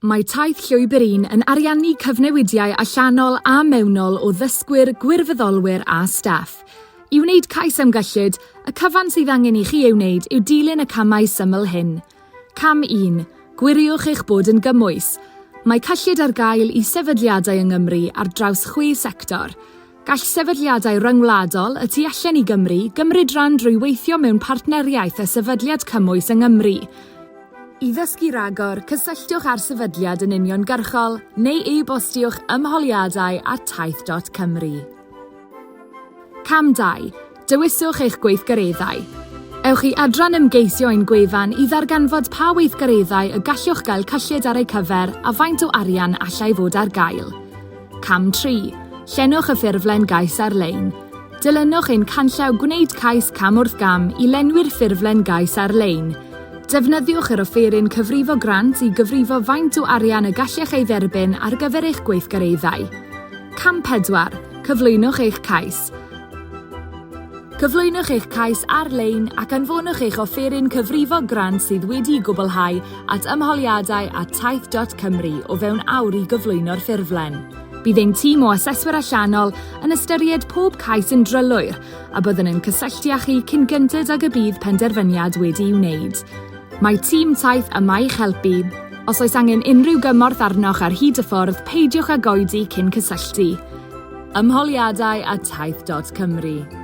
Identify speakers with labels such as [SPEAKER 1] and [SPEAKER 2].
[SPEAKER 1] Mae Taith Llwybr Un yn ariannu cyfnewidiau allanol a mewnol o ddysgwyr, gwirfoddolwyr a staff. I wneud cais am gyllid, y cyfan sydd angen i chi ei wneud yw dilyn y camau syml hyn. Cam 1, Gwiriwch eich bod yn gymwys. Mae cyllid ar gael i sefydliadau yng Nghymru ar draws chwe sector. Gall sefydliadau ryngwladol y tu allan i Gymru gymryd rhan drwy weithio mewn partneriaeth â sefydliad cymwys yng Nghymru. I ddysgu rhagor, cysylltwch â'r sefydliad yn uniongyrchol neu e-bostiwch ymholiadau at taith dot cymru. Cam 2. Dewiswch eich gweithgareddau. Ewch i adran ymgeisio ein gwefan i ddarganfod pa weithgareddau y gallwch gael cyllid ar eu cyfer a faint o arian allai fod ar gael. Cam 3. Llenwch y ffurflen gais ar-lein. Dilynwch ein canllaw Gwneud Cais Cam wrth Gam i lenwi'r ffurflen gais ar-lein. Defnyddiwch yr offeryn cyfrifo grant i gyfrifo faint o arian y gallech ei dderbyn ar gyfer eich gweithgareddau. Cam 4. Cyflwynwch eich cais. Cyflwynwch eich cais ar-lein ac anfonwch eich offeryn cyfrifo grant sydd wedi'i gwblhau at ymholiadau at taith dot cymru o fewn awr i gyflwyno'r ffurflen. Bydd ein tîm o aseswyr allanol yn ystyried pob cais yn drylwyr a byddwn yn cysylltu â chi cyn gynted ag y bydd penderfyniad wedi'i wneud. Mae tîm Taith yma i'ch helpu. Os oes angen unrhyw gymorth arnoch ar hyd y ffordd, peidiwch ag oedi cyn cysylltu. Ymholiadau at taith dot cymru.